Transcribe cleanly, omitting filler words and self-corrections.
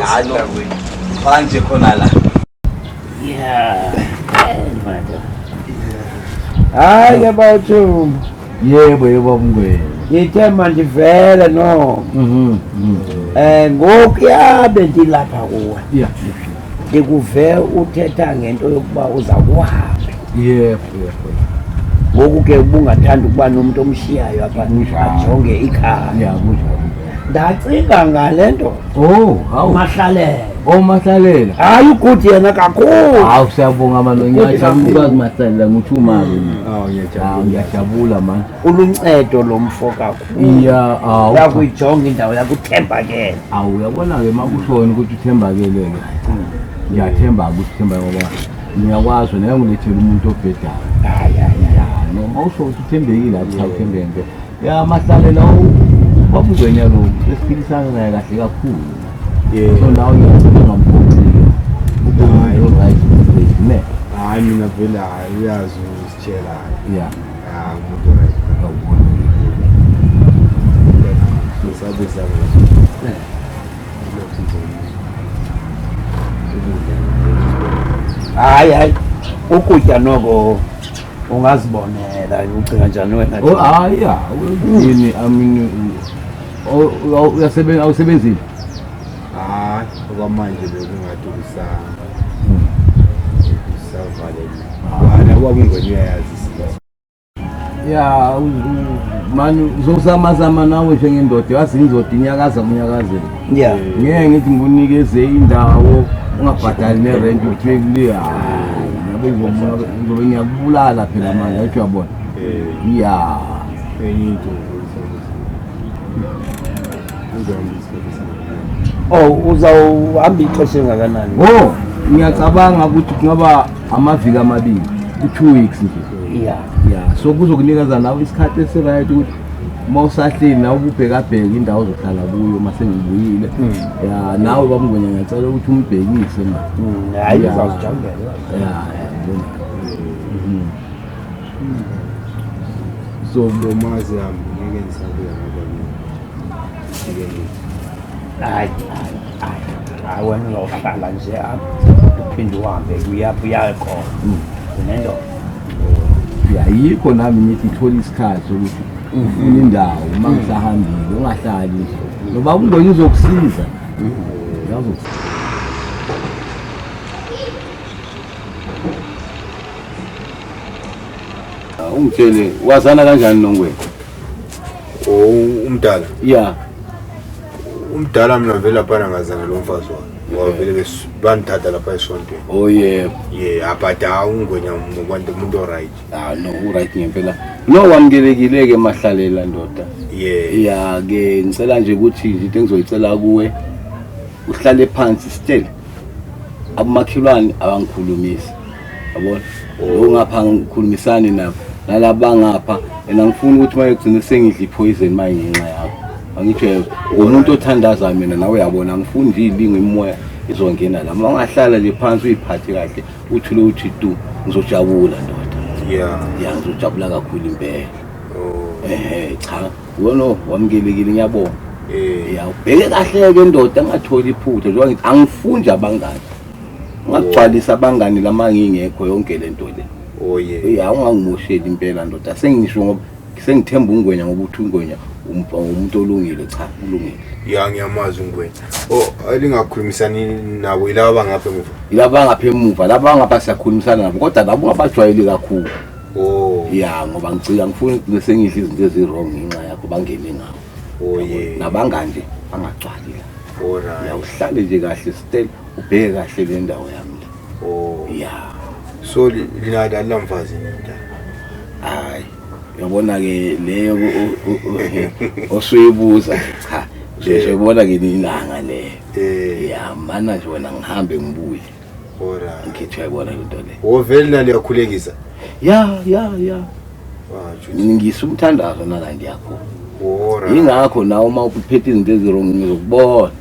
Hayi no. Manje khona la. Yeah. Hayi ke bawuthumbu. Yebo yebo Mngwenya. Ngithe mandivele no. Mhm. Ngoku yabe ndilapha kuwe. Yeah. Ndikuve uthetha ngento yokuba uza kuhamba. Yebo yebo. Ngoku ke ubungathanda ukuba nomuntu omshiyayo apha Kunjalo. ajonge ikhaya. Yeah, kunjalo. Ndacinga ngale nto. Oh, hawu. Mahlalela. Oh, Mahlalela. Hayi ukuthi yena kakhulu. Hawu siyabonga mani ngiyajabula ukwazi Mahlalela nguthuma-ke. Awu ngiyajabula. Hawu ngiyajabula mani. Uluncedo lo mfo kakhulu. Iya, awu. Uyakuyijonga indawo yakho uthembakele. Awu uyabona-ke uma kushona ukuthi uthembakele-ke. Ngiyathemba-ke ukuthi uthembakele ngoba ngiyakwazi wena ngilethele umuntu obhedayo. Hayi hayi. Ya, noma usho ukuthi uthembekile athi cha uthembeke ngempela. Ya Mahlalela ubaba uNgwenya lo esiphilisana naye kahle kakhulu. Yeah. So nawe ngiyacela ungamphoxi-ke. Ube umuntu o-right ne. Hayi mina vele hayi uyazi usitshela hayi. Yeah. Ah umuntu right. Awubona. Sabe sabe. Hayi hayi. Ukutya noko ungazibonela ucinga njani wena? Oh hayi ya, yini I mean oh uyasebenza awusebenzile? Hayi okwamanje bekungathi kusa kusavalele. Hayi ubaba uNgwenya uyayazi isimo. Ya mani uzozamazama nawe njengendoda yazi indoda inyakaza unyakazela. Yeah. Ngeke ngithi ngikunikeze indawo ungabhadali nerent uthiwe kule hayi yabo ngizobe ngiyakubulala phela manje ayithi uyabona. Eh Ya. enye into uzohamba isikhathi esingakanani? Oh uzawuhamba ixesha engakanani? Oh ngiyacabanga ukuthi kungaba amaviki amabili, u-2 weeks nje. Yeah. Ya, so kuzokunikeza nawe isikhathi esiright ukuthi uma usahleli nawe ububhekabheke indawo ozohlala kuyo uma sengibuyile. Ya, nawe baba uNgwenya ngiyacela ukuthi umbhekise ma. Hayi Yeah. uzawuzijongela. Ya, ya, yabona. Mhm. So Lo mazi yami ngeke ngisabuya ngoba ngifike Hayi hayi hayi. Hayi wena uzawuhlala nje apha uphinde uhambe kuyapha uyakhona. Unendoda. ya yikho nami ngithi thola isikhathi sokuthi ufune indawo uma ngisahambile ungahlali nje. Ngoba uNgwenya uzokusiza. Uyazokusiza. Ungitshele wazana kanjani noNgwenya? Oh umdala. Ya. Umdala mina vele lapha ngazana lo mfazi wakhe. Wavele bandithatha lapha esontweni. Oh yebo. Yeah, but hawu uNgwenya umuntu umuntu right. Ah no, uright ngempela. No wamukelekile ke Mahlalela ndoda. Yeah. Ya ke ngicela nje ukuthi nje into engizoyicela kuwe uhlale phansi sitshele abomakhelwane abangikhulumisi. Yabona? Lo ngapha ngikhulumisani nabo nalaba ngapha and angifuni ukuthi maye gcine sengidla ipoison maye ngenxa yakho. Angitsho umuntu othandaza mina nawe uyabona angifuni nje ilingo imoya izongena la. Uma ungahlala nje phansi uyiphathe kahle uthule uthi tu ngizojabula ndoda. Yeah. Ya ngizojabula kakhulu impela. Oh. Ehe cha wona wamukelekile ngiyabonga. Eh. Ya ubheke kahle ke ndoda angatholi iphutha njengoba ngithi angifuni nje abangani. Ungagcwalisa abangani lama ngingekho yonke lento le. Oh yeah. Ya ungangimosheli impela ndoda sengisho ngoba sengithemba uNgwenya ngoba uthi uNgwenya umuntu olungile cha ulungile. Ya ngiyamazi uNgwenya. Oh alingakhulumisani nabo yilaba bangapha emuva. Yilaba ngapha emuva laba ngapha siyakhulumisana nabo kodwa labo ungabajwayeli kakhulu. Oh. Ya ngoba ngicika ngifuna ukuthi sengidla izinto ezi-wrong ngenxa yakho bangene ngawo. Oh yeah. Nabangani nje bangagcwali la. Alright. Ya uhlale nje kahle still ubheke kahle le ndawo yami le. Oh. Ya. So lina alimfazi nina. Hayi. Uyabona ke leyo osuyibuza cha uzoyibona ke ilanga le. Eh. Ya mana nje wena ngihambe ngibuye. Alright. Ngikhethe uyayibona into le. Oh vele nali yakhulekisa. Ya ya ya. Ah, Ngisa umthandazo nala ngiyakho. Alright. Ingakho nawe uma uphethe izinto ezi-wrong ngizokubona.